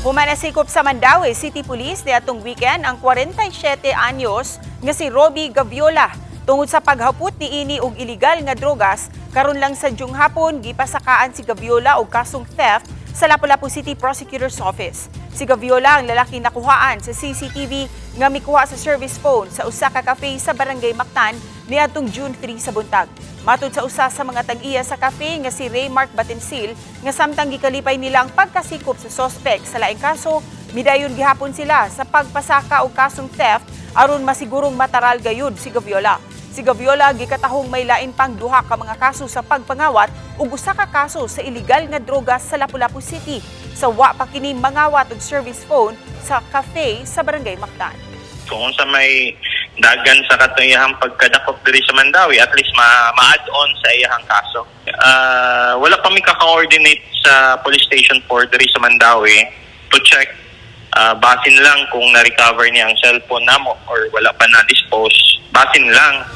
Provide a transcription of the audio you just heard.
Human nasikop sa Mandaue City Police niadtong weekend ang 47 anyos nga si Robbie Gaviola tungod sa paghapot niini og iligal nga drogas. Karon lang sa Dyung hapon, gipasakaan si Gaviola og kasong theft sa Lapu-Lapu City Prosecutor's Office. Si Gaviola ang lalaking nakuhaan sa CCTV nga mikuha sa service phone sa usa ka cafe sa Barangay Mactan niadtong June 3 sa buntag. Matud sa usa sa mga tag-iya sa cafe nga si Raymark Batensil, nga samtang gikalipay nila ang pagkasikop sa sospek sa laing kaso, midayon gihapon sila sa pagpasaka og kasong theft aron masigurong mataral gayud si Gaviola. Si Gaviola gikatahong may lain pang duha ka mga kaso sa pagpangawat ug usa ka kaso sa iligal nga droga sa Lapu-Lapu City sa wa pa kini mangawat og service phone sa cafe sa Barangay Mactan. Kung unsa may dagan sa katong iyahang pagkadakop diri sa Mandaue, at least ma-add on sa iyahang kaso. Wala pa mi kaka-coordinate sa Police Station 4 diri sa Mandaue to check, basin lang kung na-recover niya ang cellphone namo or wala pa na-dispose. Basin lang.